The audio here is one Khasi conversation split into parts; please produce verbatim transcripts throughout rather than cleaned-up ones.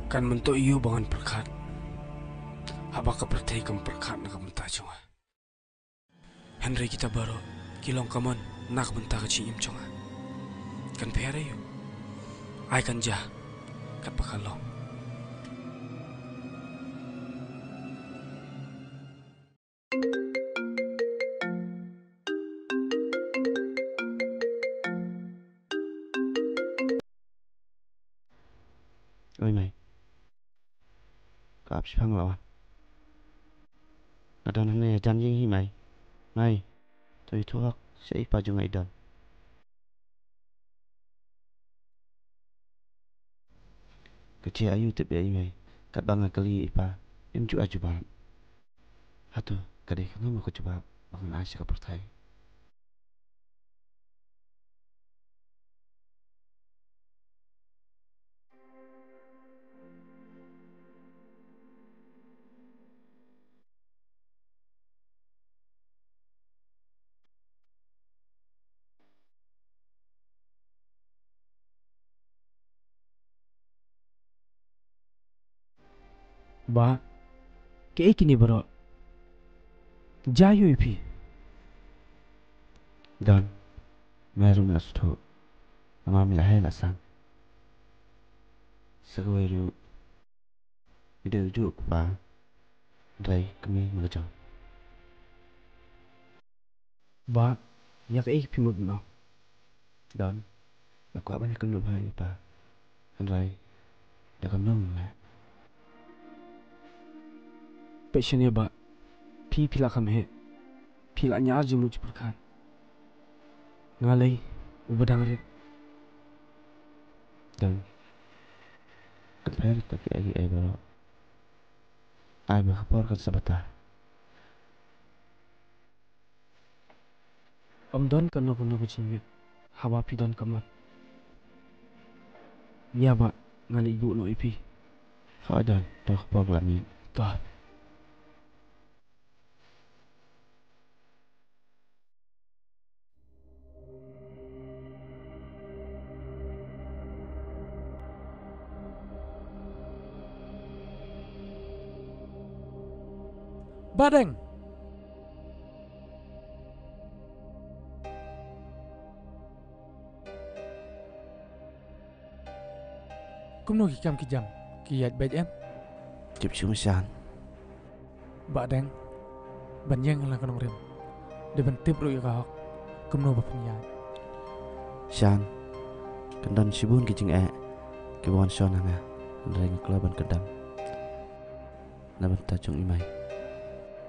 Kan myntoi ïa u ba ngan pyrkhat, haba ka pyrthei kam pyrkhat na ka bynta jong nga. Hynrei kita baroh ki long kamon na ka bynta ka jingim jong nga. Kan pher aïu? Ai kan jia katba ka long. Oi mei, ka ap shiphang la wan. Nga don hangne hajan ïing hi mei. Mei, to ïathuh hok sha i pa jong nga i don. Ka jia aïu tip ïa i mei, katba nga kylli ïa i pa im ju ai jubab. Hato ka dei kano mo ka jubab ba ngan ai sha ka pyrthei? Bah, kaei kine baroh? Jia aïu ïa phi? Don, me ruh me la sngewthuh. Namar me la heh la san. Sa kawei ruh, me dei u juh u kpa, hynrei kmie me la jong. Bah, ïa kaei phi mut ban ong? Don, nga kwah ban ïakynduh bha ïa i pa, hynrei da kumno ngin leh? Peit shane bah, phi phi la kham heh, phi la ñiar jingmut jingpyrkhat. Nga lei uba dang rit. Don, kan pher ïa kiei kiei baroh. Ai ba ka por kan sa batai. Ym don kano kano ka jingmut haba phi don kamon. Ïa bah, ngan leit buh noh ïa phi. Hooid Don, to ka por ka la miet. To. Bah Deng. Kumno ki kam ki jam, ki ïaid beit em? Tip shuh Shan. Bah Deng, ban ïeng lang ka nongrim, dei ban tip ruh ïa ka hok kumno ba phin ïaid. Shan, kan don shibun ki jingeh kiba wan shon ha nga, hynrei nga kloi ban kdem na bynta jong i mei.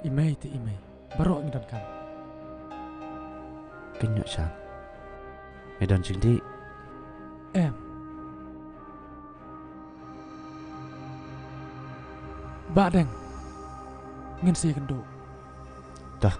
I mei te i mei, baroh ngi donkam. Kynnoh Shan, me don jingdih? Em. Bah Deng, ngin sa ïakynduh. Dah.